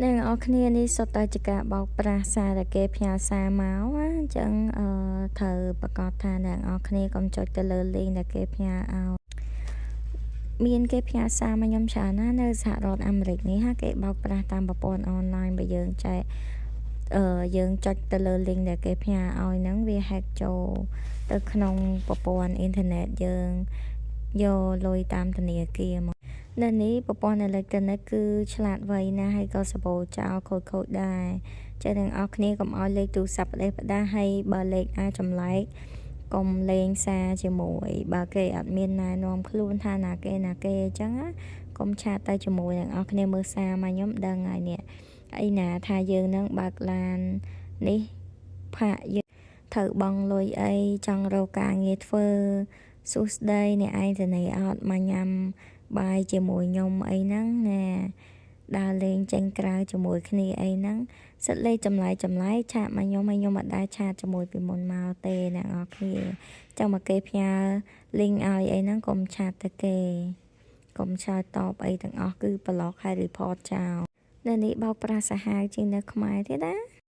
អ្នកទាំងអស់គ្នានេះសុទ្ធតែជាការបោកប្រាស់សារដែលគេផ្ញើសារមកណាអញ្ចឹងអឺត្រូវប្រកាសថាអ្នកទាំងអស់គ្នាកុំចុចទៅលើ link ដែលគេផ្ញើឲ្យមានគេផ្ញើសារមកខ្ញុំច្រើនណាស់នៅសហរដ្ឋអាមេរិកនេះហាគេបោកប្រាស់តាមប្រព័ន្ធអនឡាញបើយើងចែកអឺយើងចុចទៅលើ link ដែលគេផ្ញើឲ្យហ្នឹងវា hack ចូលទៅក្នុងប្រព័ន្ធអ៊ីនធឺណិតយើងយកលុយតាមធនាគារមកនៅនេះប្រព័ន្ធអេឡិចត្រូនិកគឺឆ្លាតវៃណាស់ហើយក៏សបោចោលខូចខូចដែរចឹងទាំងអស់គ្នាកុំឲ្យលេខទូរស័ព្ទផ្ដេសផ្ដាសហើយបើលេខណាចម្លែកកុំលេងសារជាមួយបើគេអត់មានណែនាំខ្លួនថាណាគេណាគេអញ្ចឹងណាកុំ chat ទៅជាមួយទាំងអស់គ្នាមើលសារមកខ្ញុំដឹងហើយនេះអីណាថាយើងនឹងបើកឡាននេះផាកយើងត្រូវបង់លុយអីចង់រកការងារធ្វើសួស្ដីអ្នកឯងទៅណីអត់មកញ៉ាំបាយជាមួយខ្ញុំអីហ្នឹងណាដើរលេងចេញក្រៅជាមួយគ្នាអីហ្នឹងសិតលេខចម្លែកចម្លែក chat មកខ្ញុំហើយខ្ញុំអត់ដែល chat ជាមួយពីមុនមកទេអ្នកនរគ្នាចឹងមកគេផ្ញើ link ឲ្យអីហ្នឹងកុំ chat ទៅគេកុំឆ្លើយតបអីទាំងអស់គឺ block ហើយ report ចោលនៅនេះបោកប្រាស់សាហាវជាងនៅខ្មែរទៀតណា។